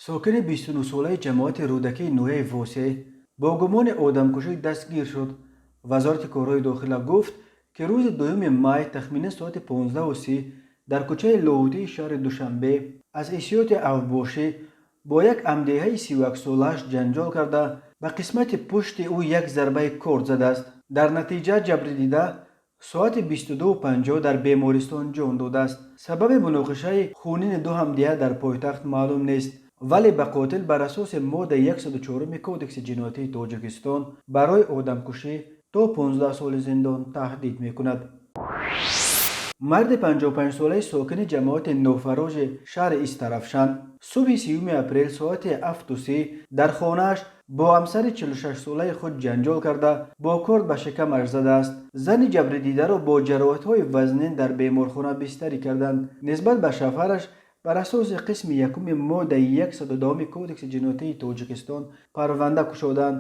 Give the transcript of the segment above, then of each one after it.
Сокини 29-солаи ҷамоати Рӯдакии ноҳияи Восеъ бо гумони одамкушӣ дастгир шуд. Вазорати корҳои дохила гуфт, ки рӯзи 2 май тахминан соати 15:30 дар кӯчаи Лоҳутии шаҳри Душанбе аз ҳиссиёти авбошӣ бо як ҳамдеҳаи 31-солааш ҷанҷол карда, ба қисмати пушти ӯ як зарбаи корд задааст. Дар натиҷа ҷабрдида соати 22:50 дар бемористон ҷон додааст. Сабаби муноқишаи хунини ду ҳамдеҳа дар пойтахт маълум нест, вале ба қотил бар асоси моддаи 104 Кодекси ҷиноятии Тоҷикистон барои одамкушӣ то 15 соли зиндон таҳдид мекунад. Марди 55-солаи сокини ҷамоати Нофарожи шаҳри Истаравшан субҳи 30 апрел соати 7:30 дар хонааш бо ҳамсари 46-солаи худ ҷанҷол карда, бо корд ба шикамаш задааст. Зани ҷабрдидаро бо ҷароҳатҳои вазнин дар беморхона бистарӣ карданд. Нисбат ба шавҳараш бар асоси қисми якуми моддаи 110 Кодекси ҷиноятии Тоҷикистон парванда кушоданд.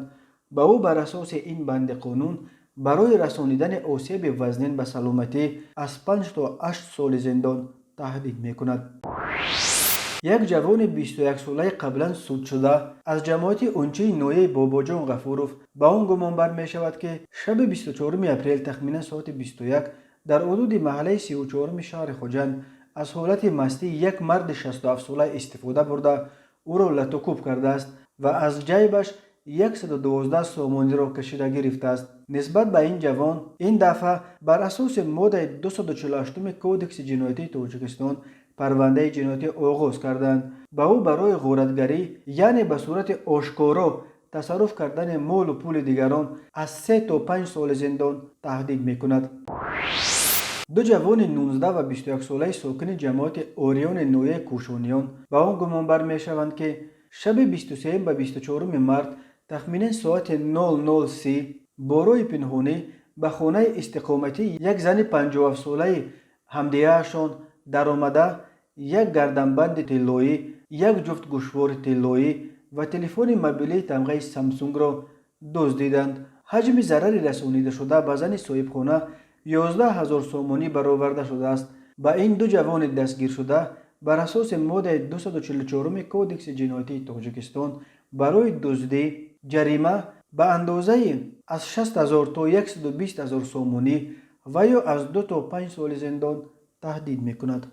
Ба ӯ бар асоси ин банди қонун барои расонидани осеби вазнин ба саломатӣ аз 5 то 8 соли зиндон таҳдид мекунад. Як ҷавони 21-солаи қаблан судшуда аз ҷамоати Унчии ноҳияи Бобоҷон Ғафуров ба он гумонбар мешавад, ки шаби 24 апрел тахминан соати 21 дар ҳудуди маҳаллаи 34-уми шаҳри Хуҷанд аз ҳолати мастӣ як марди 67-сола истифода бурда, ӯро латукӯб кардааст ва аз ҷайбаш 112 сомониро кашида гирифтааст. Нисбат ба ин ҷавон ин дафъа бар асоси моддаи 248 Кодекси ҷиноятии Тоҷикистон парвандаи ҷиноятӣ оғоз карданд. Ба ӯ барои ғоратгарӣ, яъне ба сурати ошкоро тасарруф кардани молу пули дигарон, аз 3 то 5 соли зиндон таҳдид мекунад. Ду ҷавони 19 ва 21-солаи сокини ҷамоати Ориони ноҳияи Кӯшониён ба он гумонбар мешаванд, ки шаби 23 ба 24 март тахминан соати 00:30 бо роҳи пинҳонӣ ба хонаи истиқоматии як зани 57-солаи ҳамдеҳаашон даромада, як гарданбанди тиллоӣ, як ҷуфт гӯшвори тиллоӣ ва телефони мобилии тамғаи Самсунгро дуздиданд. Ҳаҷми зарари расонидашуда ба зани соҳибхона 11 ҳазор сомонӣ бароварда шудааст. Ба ин ду ҷавони дастгиршуда бар асоси моддаи 244 Кодекси ҷиноятии Тоҷикистон барои дуздӣ ҷарима ба андозаи аз 60 ҳазор то 120 ҳазор сомонӣ ва ё аз 2 то 5 соли зиндон таҳдид мекунад.